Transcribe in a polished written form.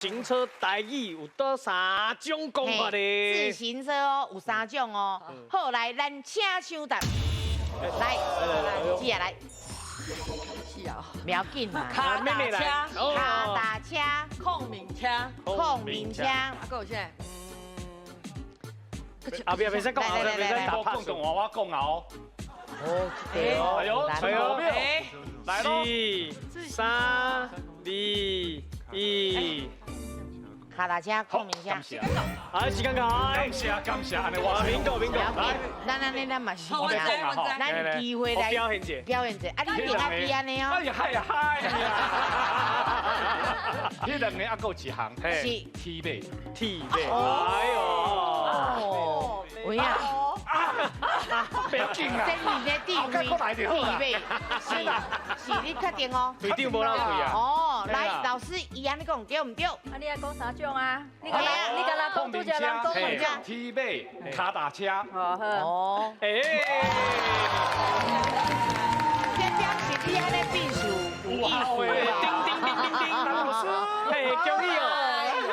行車台語有佗三種講法咧？自行車哦，有三種哦。好，來，咱請搶答。來，接下來。是啊。不要緊嘛。跤踏車，跤踏車，孔明車，孔明車。啊，閣有啥？後邊袂使講，後邊袂使打講講話我講啊哦。哦，對哦，哎呦，哎呦，來咯，四、三、二、一。跤踏車，孔明車。好，時間到。感謝感謝，按呢我賓哥賓哥，來，咱按呢咱嘛是，咱機會來表現者，表現者，啊，你定愛比按呢哦。哎呀嗨呀嗨呀！彼兩个猶閣有一項，是鐵馬，鐵馬，哎呦，有影。不要緊啦，真你的地位，鐵馬，是是，你確定哦？隊長無浪費啊！哦，來，老師，伊按呢講對毋對？啊，你愛講三種啊？你敢若你敢若講拄才人講兩鐵馬、跤踏車。哦，哦，哎，